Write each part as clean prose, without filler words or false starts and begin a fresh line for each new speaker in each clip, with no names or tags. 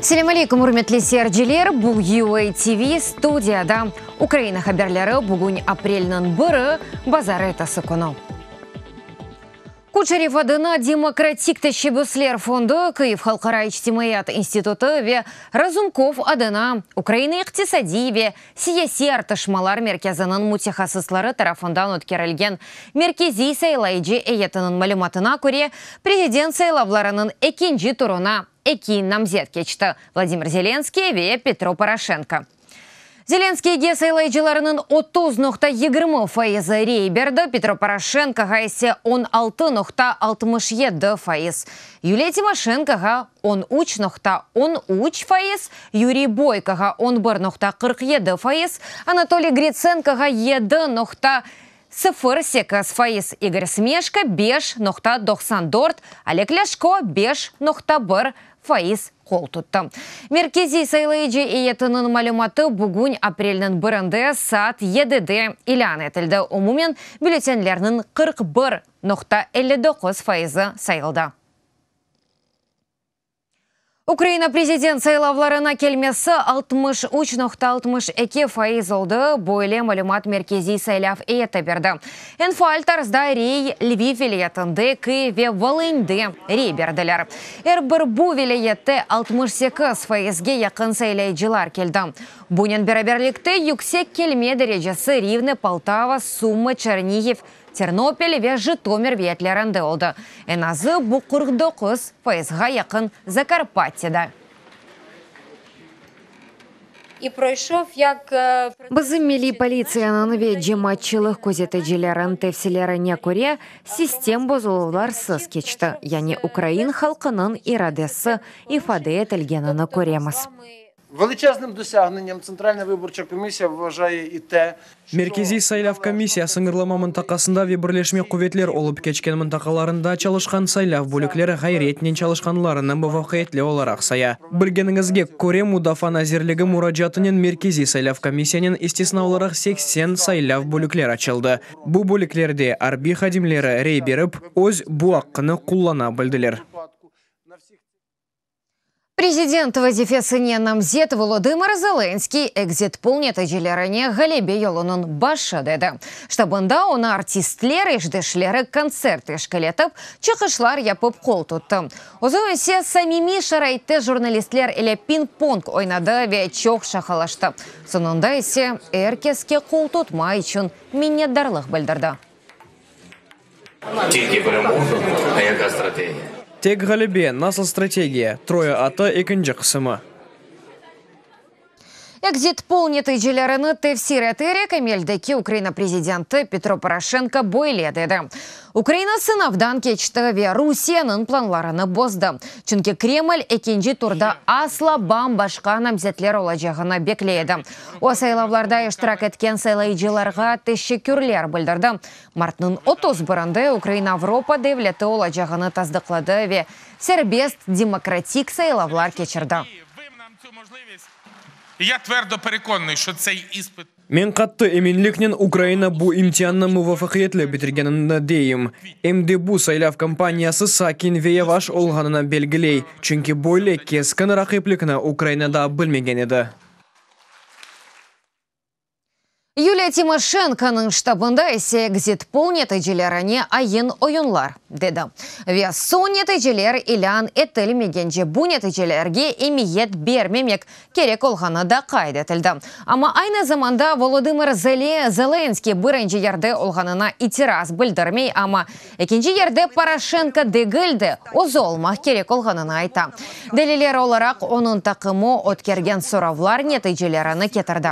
Selâm aleyküm, ürmetli seyirciler! Bu UA TV studiyada Ukraina haberleri, bugün aprelniñ biri, bazarertesi künü. Kuçeriv adına Demokratik teşebbüsler fondu, Kıyiv halqara içtimaiyat institutı ve Razumkov adına Ukraina iqtisadiy ve siyasiy artışmalar merkeziniñ mütehassısları tarafından ötkerilgen Merkeziy saylayıcı eyyetiniñ malümatına köre, prezident saylavlarınıñ ekinci turuna eki namzet keçti, Vladimir Zelenskiy ve Petro Poroşenko. Zelenskiyge saylayıcılarınıñ 30,20 fayızı rey berdi, Petro Poroşenkoğa ise 16,67 fayız, Yuliya Timoşenkoğa 13,13 fayız, Yuriy Boykoğa 11,47 fayız, Anatoliy Gritsenkoğa 7,08 fayız, İgor Smeşko 5,94, Oleg Lâşko 5,1 fayız qol tuttı. Merkeziy saylayıcı eyyetiniñ malümatı bugün aprelniñ birinde saat yedide ilân etildi. Umumen bülletenlerniñ 41,59 fayızı sayıldı. Ukraina prezident saylavlarına kelmesi 63,62 fayız oldı, böyle malümat Merkeziy saylav eyyeti berdi. Eñ faal tarzda rey Lviv vilâyetinde, Kıyiv ve Volınde rey berdiler. Er bir bu vilâyette 68 fayızge yaqın saylayıcılar keldi. Bunen beraberlikte, yüksek kelme derecesi Rivne, Poltava, Sumı, Çerniğiv, Ternopil ve Jıtomir vilâyetlerinde oldı. Eñ azı bu 49 fayızğa yaqın Zakarpattiyada. Bizim Milliy politsiyanıñ ve cemaatçılıq közeticileriniñ tevsiyelerine köre, sistem bozuluvlarsız keçti, yani ukrain halqınıñ iradesi ifade etilgenini köremiz.
Veliçeznim dosâgnennyam Tsentralna vıborça komissiya vvajaye i te,
Merkeziy saylav komissiya sıñırlama mıntaqasında ve birleşme quvetler olıp keçken mıntaqalarında çalışqan saylav bölükleri ğayretnen çalışqanlarını muvafaqiyetli olaraq saya. Bilgeniñizge köre, Mudafaa nazirligi muracaatınen Merkeziy saylav komissiyanen istisna olaraq 80 saylav bölükler açıldı. Bu bölüklerde arbiy hadimleri rey berip, öz bu aqqını qullana bildiler.
Prezident vazifesine namzet Volodımır Zelenskıy ekzit-pol neticelerine ğalebe yolunıñ başı dedi. Ştabında onı artistler, işdeşleri kontsert teşkil etip, çıqışlar yapıp qol tuttı. Özü ise samimiy şaraitte jurnalistler ile ping-pong oynadı ve çoq şaqalaştı. Soñunda ise er keske qol tutma içün minnetdarlıq bildirdi.
Tilki peremoga, a yaka strategiya?
Tek ğalebe, nasıl strategiya? Troya atı ekinci qısımı.
Ekzit-pol neticelerini tefsir eterek, emeldeki Ukraina prezidenti Petro Poroşenko böyle dedi, Ukraina sınavdan keçti ve Rusiyeniñ planlarını bozdı, çünki Kreml ekinci turda asla bam-başqa namzetler olacağını bekley edi. O, saylavlarda iştirak etken saylayıcılarğa teşekkürler bildirdi. Martnıñ 31-nde Ukraina Avropa devleti olacağını tasdıqladı ve serbest, demokratik saylavlar keçirdi.
Men qattı eminliknen Ukraina bu imtiannı muvafaqiyetli bitirgenini deyim. Em de bu saylav kampaniyası sakin ve yavaş olğanını belgiley, çünki böyle keskin raqiplikni Ukraina daa bilmegen edi.
Yuliya Timoşenkonıñ ştabında ise ekzit-pol neticelerine ayın-oyunlar dedi. Ve soñ neticeler ilân etilmegence bu neticelerge emiyet bermemek kerek olğanı da qayd etildi. Amma aynı zamanda Volodımır Zelenskiy birinci yerde olğanına itiraz bildirmey, amma Ekinci yerde Poroşenko degil de, özü olmaq kerek olğanını ayta. Deliller olaraq onıñ taqımı ötkergen soravlar neticelerini ketirdi.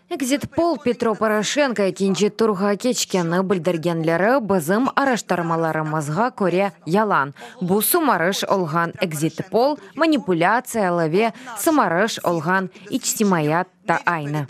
Ekzit-pol Petro Poroşenko ekinci turğa keçkeni bildirgenleri bizim araştırmalarımızğa köre yalan. Bu sımarış olğan ekzit-pol, manipulâtsiyalı ve sımarış olğan içtimaiyat da aynı.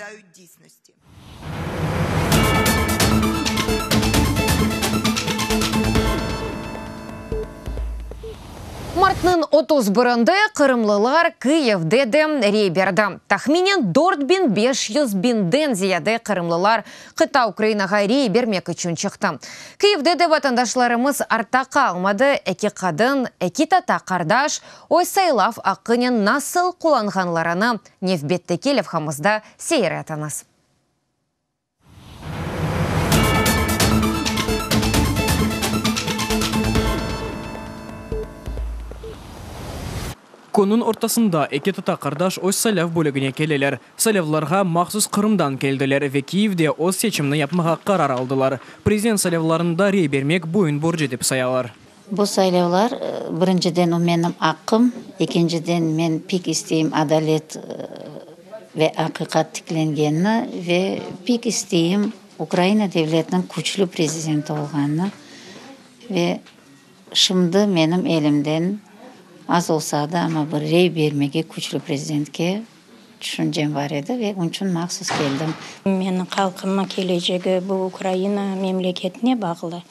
Martnıñ 31-nde qırımlılar Kıyivde de rey berdi. Tahminen 4500 biñden ziyade qırımlılar qıta Ukrainağa rey bermek içün çıqtı. Kıyivde de vatandaşlarımız artta qalmadı, eki qadın, eki tata-qardaş öz saylav aqqınen nasıl qullanğanlarını nevbetteki levhamızda seyir etiñiz.
Künniñ ortasında eki tata-qardaş öz saylav bölügine keleler. Saylavlarğa mahsus Qırımdan keldiler ve Kiyevde öz seçimni yapmağa qarar aldılar. Prezident saylavlarında rey bermek boyun borcu dep sayalar.
Bu saylavlar, birinciden, o menim aqqım, ekinciden, men pek isteyim adalet ve aqiqat tiklengenini ve pek isteyim Ukraina devletiniñ küçlü prezidenti olğanını ve şimdi menim elimden az olsa da, amma bir rey bermege küçlü prezidentke tüşüncem bar edi ve onıçün mahsus keldim.
Menim halqımnıñ kelecegi bu Ukraina memleketine bağlı.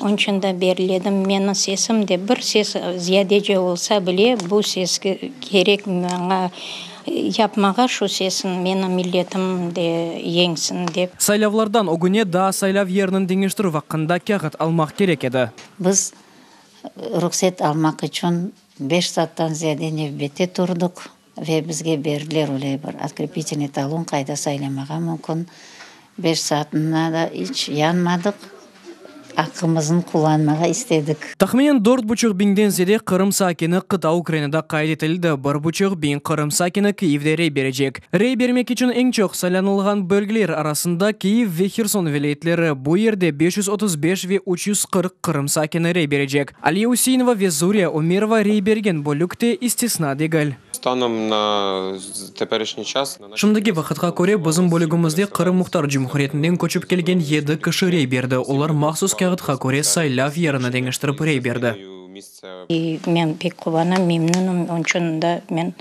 Onıçün da berledim. Menim sesim de bir ses ziyadece olsa bile, bu ses kerek maña yapmağa şu sesin, menim milletim de yeñsin dep.
Saylavlardan ögüne daa saylav yeriniñ deñiştirüv aqqında kâğıt almaq kerek edi.
Biz ruhset almaq içün beş saattan ziyade nevbette turdıq. Ve bizge berdiler öyle bir otkrepitelnıy talon, qayda saylamağa mümkün. Beş saatına da iç yanmadıq, aqqımıznı qullanmağa istedik.
Tahminen dört buçuq biñden ziyade Qırım sakini qıta Ukrainada qayd etildi, bir buçuq biñ Qırım sakini Kyivde rey berecek. Rey bermek içün eñ çoq saylanılğan bölgeler arasında Kyiv ve Herson vilâyetleri, bu yerde 535 ve 340 Qırım sakini rey berecek. Aliye Useinova ve Zuriya Ömerova rey bergen bölük te istisna degil.
Stanom na teperişniy ças.
Şimdiki vaqıtqa köre bizim bölügimizde Qırım Muhtar Cumhuriyetinden köçip kelgen yedi kişi rey berdi, olar mahsus kâğıtqa köre saylav yerini deñiştirip rey berdi.
Men pek quvanam, memnünim, onıñ içün da men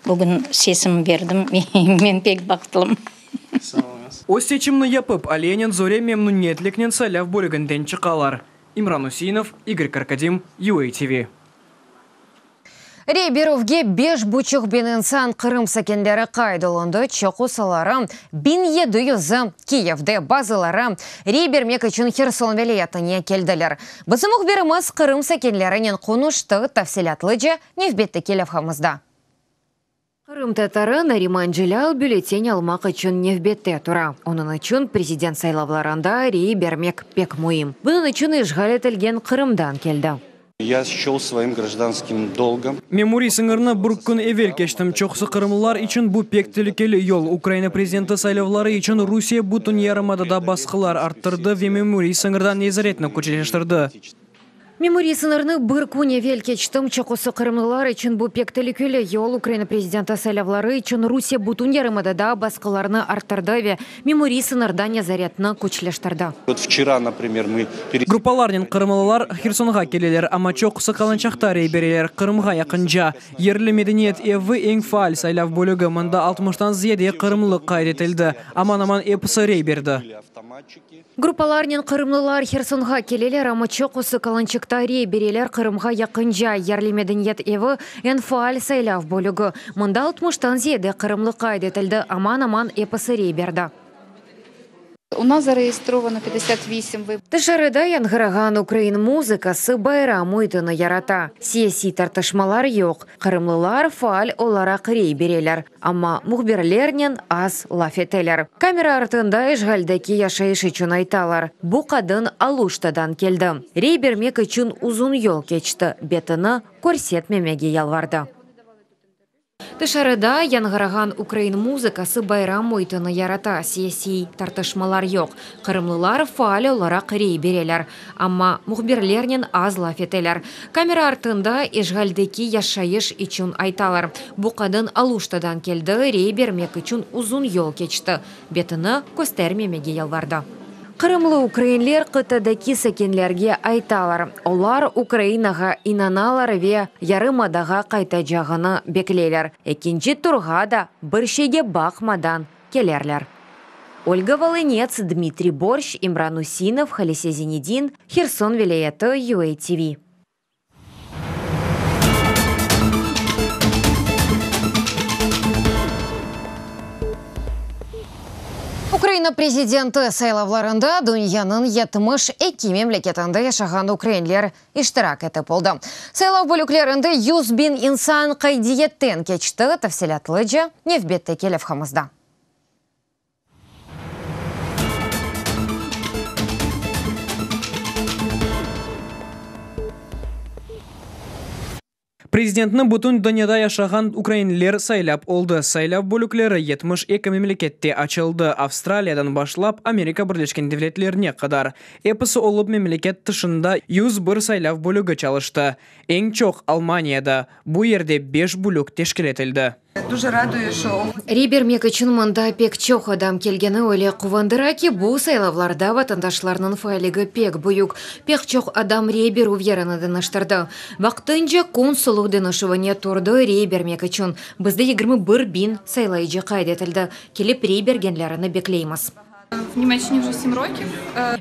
bugün sesim berdim, men pek bahtlım.
Öz seçimini yapıp, Aliyenen Zore memnüniyetliknen saylav bölüginden çıqalar. İmran Useinov, İgor Karkadim, UATV.
Rey berüvge beş buçuq biñ insan Qırım sakinleri qayd olundı, çoqusıları, 1700-i Kiyevde, bazıları rey bermek içün Herson vilâyetine keldiler. Bizim mühbirimiz Qırım sakinlerinen qonuştı, tafsilâtlıca nevbetteki levhamızda. Qırımtatarı Nariman Celâl bülletin almaq içün nevbette tura. Onıñ içün prezident saylavlarında rey bermek pek müim. Bunıñ içün işğal etilgen Qırımdan keldi.
Ya sçel svoim grajdanskim dolgom.
Memuriy sıñırnı bir kün evel keçtim. Çoqusı qırımlılar içün bu pek telükeli yol. Ukraina prezidenti saylavları içün Rusiye bütün yarımadada basqılar arttırdı ve memuriy sıñırda nezaretni küçleştirdi.
Memuriy sıñırnı bir kün evel keçtim. Çoqusı qırımlılar içün bu pek telükeli yol. Ukraina prezidenti saylavları içün Rusiye bütün yarımadada basqılarnı arttırdı ve memuriy sıñırda nezaretni küçleştirdi.
Vot vçera, naprimer, mı
Gruppalarnen qırımlılar Hersonğa keleler, amma çoqusı Kalançakta rey bereler, Qırımğa yaqınca. Yerli medeniyet evi eñ faal saylav bölügi, mında altmıştan ziyade qırımlı qayd etildi, aman-aman episi rey berdi.
Gruppalarnen qırımlılar Hersonğa keleler, amma çoqusı Kalançakta rey bereler, Qırımğa yaqınca. Yerli medeniyet evi eñ faal saylav bölügi, mında altmıştan ziyade qırımlı qayd etildi, aman-aman episi rey berdi.
U nas zareestrovano 58 vıborcıh.
Tışarıda yañğırağan ukrain muzıkası bayram müitini yarata. Siyasiy tartışmalar yoq, qırımlılar faal olaraq rey bereler, amma mühbirlernen az laf eteler. Kamera artında işğaldeki yaşayış içün aytalar. Bu qadın Aluştadan keldi. Rey bermek içün uzun yol keçti, betini körsetmemege yalvardı. Tışarıda yañğırağan ukrain muzıkası bayram müitini yarata, siyasiy tartışmalar yoq, qırımlılar faal olaraq rey bereler, amma mühbirlernen az laf eteler. Kamera artında işğaldeki yaşayış içün aytalar. Bu qadın Aluştadan keldi, rey bermek içün uzun yol keçti, betini köstermemege yalvardı. Qırımlı ukrainler qıtadaki sakinlerge aytalar, olar Ukrainağa inanalar ve yarımadağa qaytacağını bekleyler, ekinci turğa da bir şeyge baqmadan kelerler. Olga Volınets, Dmitriy Borşç, İmran Usinov, Halise Zinedin, Herson vilâyeti, UATV. Ukraina prezidenti saylavlarında dünyanıñ 72 memleketinde yaşağan ukrainler iştirak etip oldı. Saylav bölüklerinde 100.000 insan qaydiyetten keçti, tafsilâtlıca nevbetteki levhamızda.
Prezidentni bütün dünyada yaşağan ukrainliler saylap oldı. Saylav bölükleri 72 memlekette açıldı, Avstraliyadan başlap Amerika Birleşken Devletlerine qadar. Episi olıp memleket tışında 101 saylav bölügi çalıştı. Eñ çoq Almaniyada, bu yerde beş bölük teşkil etildi.
Rey bermek içün mında pek çoq adam kelgeni öyle quvandıra ki, bu saylavlarda vatandaşlarnıñ faalligi pek büyük. Pek çoq adam rey berüv yerini deñiştirdi. Vaqtınca konsullıq deñişüvine turdı rey bermek içün. Bizde 21 biñ saylayıcı qayd etildi. Kelip rey bergenlerini bekleymiz.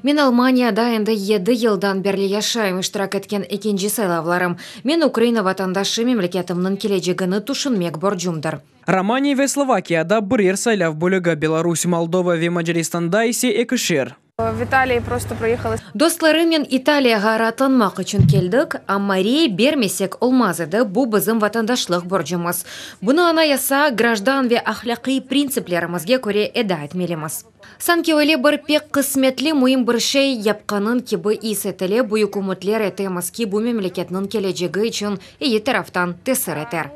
Men Almaniyada endi yedi yıldan berli yaşayım, iştirak etken ekinci saylavlarım. Men Ukraina vatandaşı, memleketimniñ kelecegini tüşünmek borcumdır.
Romaniya ve Slovakiyada birer saylav bölügi, Belarus, Moldova ve Macaristanda ise ekişer.
В Италии просто проехала.
Dostlarımnen İtaliyağa raatlanmaq içün keldik, amma rey bermesek olmaz edi, bu bizim vatandaşlıq borcumız. Bunı anayasa, grajdan ve ahlâqiy printsiplerimizge köre eda etmelimiz. Sanki öyle bir pek qısmetli müim bir şey yapqanıñ kibi is etile, büyük ümütler etemiz ki, bu memleketniñ kelecegi içün eyi taraftan tesir eter.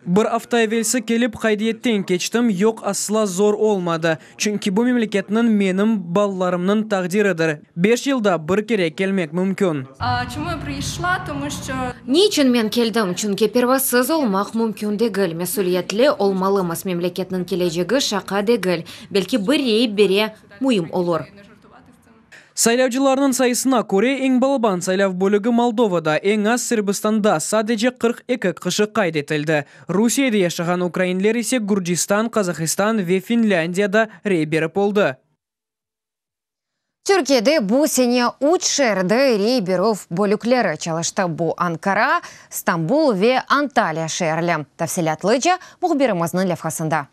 Bir afta evelsi kelip qaydiyetten keçtim, yoq, asla zor olmadı, çünki bu memleketniñ, menim balalarımnıñ taqdiridir. Beş yılda bir kere kelmek mümkün.
Niçün men keldim? Çünki pervasız olmaq mümkün degil. Mesüliyetli olmalımız, memleketniñ kelecegi şaqa degil. Belki bir rey bile müim olur.
Saylavcılarnıñ sayısına köre, eñ balaban saylav bölügi Moldovada, eñ az Sırbistanda, sadece 42 kişi qayd etildi. Rusiyede yaşağan ukrainler ise Gürcistan, Qazahistan ve Finlândiyada rey berip oldı.
Türkiyede bu sene üç şeerde rey berüv bölükleri çalıştı. Bu Ankara, Stambul ve Antalya şeerli. Tafsilâtlıca mühbirimizniñ levhasında.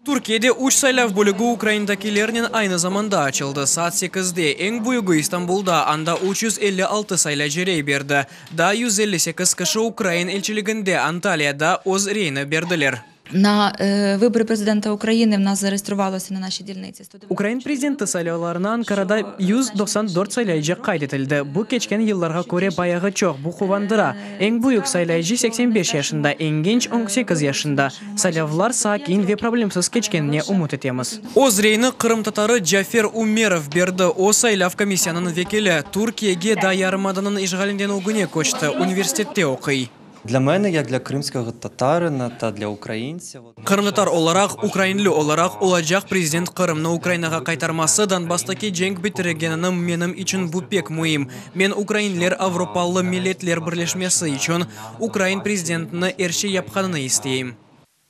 Türkiyede üç saylav bölügi Ukrainadakilernen aynı zamanda açıldı. Saat 8-de eñ büyügi İstanbulda, anda 356 saylayıcı rey berdi. Daa 158 kişi Ukrain elçiliginde Antaliyada öz reyini berdiler.
На вибори президента України в нас зареєструвалося на нашій дільниці
Ukrain prezidenti saylavlarına Ankarada 194 saylayıcı qayd etildi. Bu keçken yıllarğa köre bayağı çoq, bu quvandıra. Eñ büyük saylayıcı 85 yaşında, eñ genç 18 yaşında. Saylavlar sakin ve problemsiz keçkenine ümüt etemiz. Öz reyini qırımtatarı Cafer Umerov berdi. O, saylav komissiyanıñ vekili. Türkiyege daa yarımadanıñ işğalinden ögüne köçti, universitette oquy.
Для мене, як для кримського татарина та для українця,
Qırımtatar olaraq, ukrainli olaraq, olacaq prezident Qırımnı Ukrainağa qaytarması, Donbasstaki cenk bitirgenini menim içün bu pek müim. Men ukrainler Avropalı Milletler Birleşmesi içün ukrain prezidentini er şey yapqanını isteyim.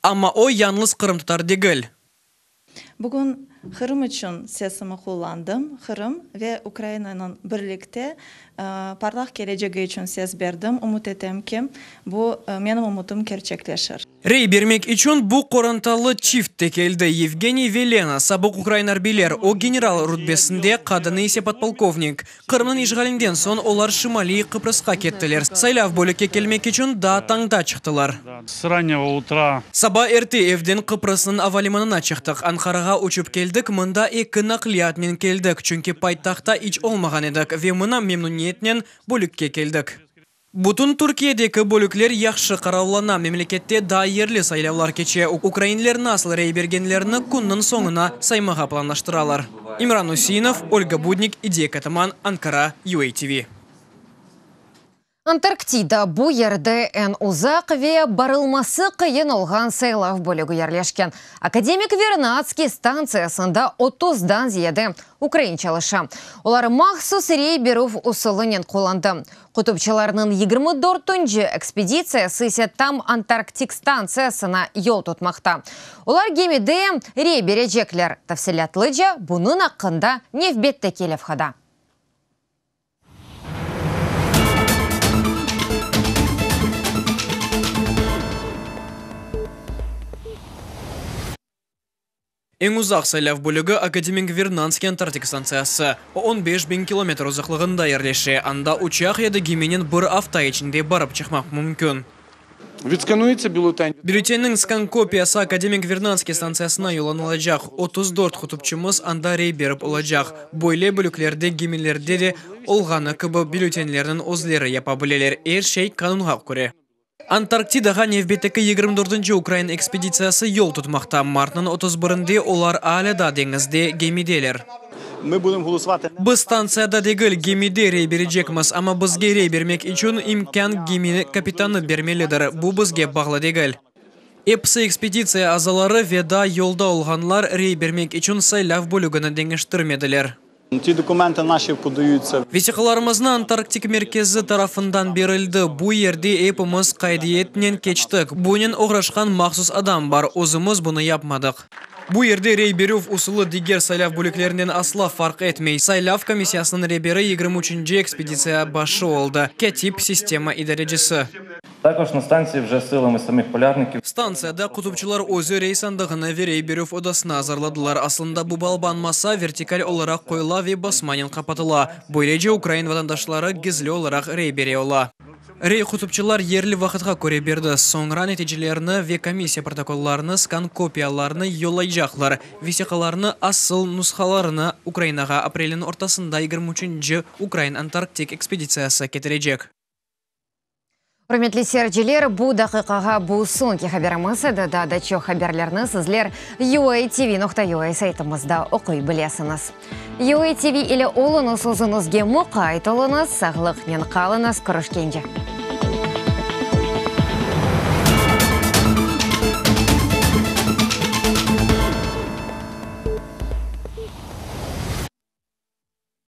Amma o yalıñız qırımtatar degil.
Bugün Qırım içün sesimi qullandım. Qırım ve Ukrainanıñ birlikte parlaq kelecegi içün ses berdim. Ümüt etem ki, bu menim ümütim kerçekleşir.
Rey bermek içün bu qorantalı çift de keldi. Yevgeniy ve Lena, sabıq ukrain arbiyler, o general rutbesinde, qadını ise podpolkovnik. Qırımnıñ işğalinden soñ olar Şimaliy Qıprızğa kettiler. Saylav bölükke kelmek içün daa tañda çıqtılar.
С раннего утра.
Saba erte evden Qıprısnıñ avalimanına çıqtıq. Ankarağa uçıp keldik, mında eki naqliyatnen keldik, çünki paytahtta iç olmağan edik ve mına memnüniyetnen bölükke keldik. Bütün Türkiyedeki bölükler yahşı qaravlana, memlekette daa yerli saylavlar keçe. Ukrainler nasıl rey bergenlerini künniñ soñuna saymağa planlaştıralar. İmran Useinov, Olga Budnik, İdiyek Ataman, Ankara, UATV.
Antarktida bu yerde eñ uzaq ve barılması qıyın olğan saylav bölügi yerleşken. Akademik Vernadskiy stantsiyasında 30-dan ziyade ukrain çalışa. Olar mahsus rey berüv usulınen qullandı. Qutupçılarnıñ 24-nci ekspeditsiyası ise tam Antarktik stantsiyasına yol tutmaqta. Olar gemide rey berecekler. Tafsilâtlıca bunıñ aqqında nevbetteki levhada.
Eñ uzaq saylav bölügi Akademik Vernadskiy Antarktik stantsiyası. O, 15 biñ kilometr uzaqlığında yerleşe, anda uçaq ya da geminen bir afta içinde barıp çıqmaq mümkün.
Відсканується бюлетень.
Bülletenniñ skan kopiyası Akademik Vernadskiy stantsiyasına yollanılacaq. 34 qutupçımız anda rey berip olacaq. Böyle bölüklerde gemilerde de olğanı kibi bülletenlerniñ özleri yapa bileler. Er şey qanunğa köre. Antarktidağa nevbetteki 24-nci ukrain ekspeditsiyası yol tutmaqta. Martnıñ 31-nde olar alâ daa deñizde gemideler.
Ми будемо голосувати
Biz stantsiyada degil, gemide rey berecekmiz, amma bizge rey bermek içün imkân gemi kapitanı bermelidir. Bu bizge bağlı degil. Episi ekspeditsiya azaları ve daa yolda olğanlar rey bermek içün saylav bölügini deñiştirmediler.
Ті документи наші подаються.
Vesiqalarımıznı Antarktik merkezi tarafından berildi. Bu yerde epimiz qaydiyetnen keçtik. Bunen oğraşqan mahsus adam bar. Özümiz bunı yapmadıq. Bu yerde rey berüv usulı diger saylav bölüklerinden asla farq etmey. Saylav komissiyasınıñ reberi 23-nci ekspeditsiya başı oldı. Kâtip sistema idarecisi.
Також на станції вже силами самих полярників
Stantsiyada qutupçılar özü rey sandığını ve rey berüv odasını azırladılar. Aslında bu balaban masa vertikal olaraq qoyula ve basmanen qapatıla. Böylece ukrain vatandaşları gizli olaraq rey bere ola. Rey qutupçılar yerli vaqıtqa köre berdi. Soñra neticelerni ve komissiya protokollarını skan kopiyalarını yollaycaqlar. Vesiqalarnıñ asıl nushalarını Ukrainağa aprelniñ ortasında 23-nci Ukrain Antarktik ekspeditsiyası ketirecek.
Ürmetli seyirciler, bu daqiqağa bu soñki haberimiz edi. Daa da çoq haberlerni sizler uatv.ua saytımızda oquy bilesiñiz. UATV ile oluñız, özüñizge muqayt oluñız, sağlıqnen qalıñız, körüşkence.